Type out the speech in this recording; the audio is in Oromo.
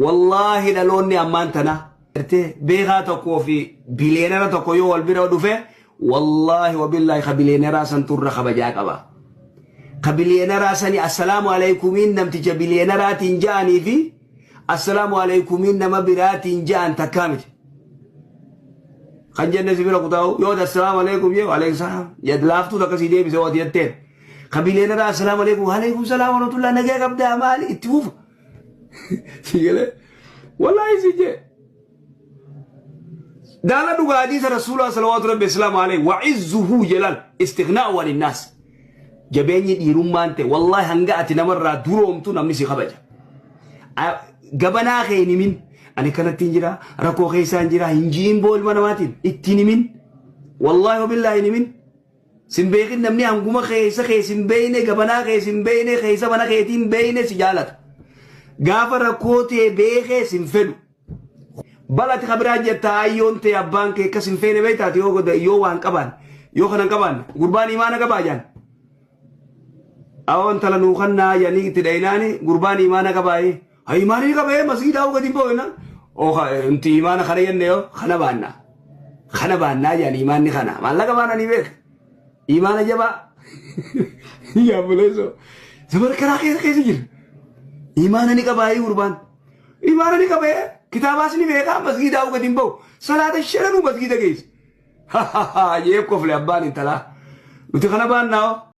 Wallaahi dhaloonni ammaan tana gartee beekaa tokkoo fi biliyeenara tokko yoo wal bira dhufe, wallaahi wabillaahi ka biliyeenaraa santu irra kabajaa qaba. Ka biliyeenaraa sani assalaamu aleykumiin namticha biliyeenaraatiin ja'anii fi assalaamu aleykumiin nama biraatiin ja'an takkaa miti. Kan jenne si bira kutaa'u yoo ati assalaamu aleykum jee aleykum salaam jedh laaftuu takka sii deebise yoo ati jetteen. Ka biliyeenaraa assalaamu aleykum aleykum salaam warahmatullahi nagaa qabdaa maali itti fufa. Si galee wallaahi si jee. Daala dhugaa hadiisa rasuulaa salawaatu rabbi islaamu alayhi wa izzuhu jelal istighnaa'u anin naas. Jabeenyi dhiirummaan ta'e wallaahi hanga ati namarraa duroomtu namni si kabaja. Gabanaa kee hin himin. Ani kanatti hin jira rakkoo keessaa hin jira hin ji'in boo ilma namaatiin ittiin himin. Wallaahi wabillaahi hin himin. Sin beekin namni hanguma keessa kee sin beeyne gabanaa kee sin beeyne keessa mana keetii hin beeyne si jaalata. Gaafa rakkoo tee beekee sin fedhu. Bal ati ka biraa jetta ayyoon tee abbaan kee akkas hin feene beektaati yoo goda yoo waan qabaan yoo kana hin qabaanne gurbaan imaana qabaa jaan. Awoo intala nuu kannaa jedhanii itti dhayinaani gurbaan imaana qabaayee. Ha imaana ni qabee masgiidaa gadi hin ba'u jennaan. Oo nuti imaana kana jenne yoo kana baanna. Kana baannaa jedhan imaanni kana. Maallaqa baana ni beeka. Imaana jabaa. Yaa buleessoo. Zamana karaa keessa keessa jira. Imaana ni qabaayee gurbaan. Imaana ni qabee kitaabaas ni beekaa masgiidaa gadi hin ba'u. Salaata shananuu masgiida geessa. Jee kofle abbaan intalaa. Nuti kana baannaa hoo.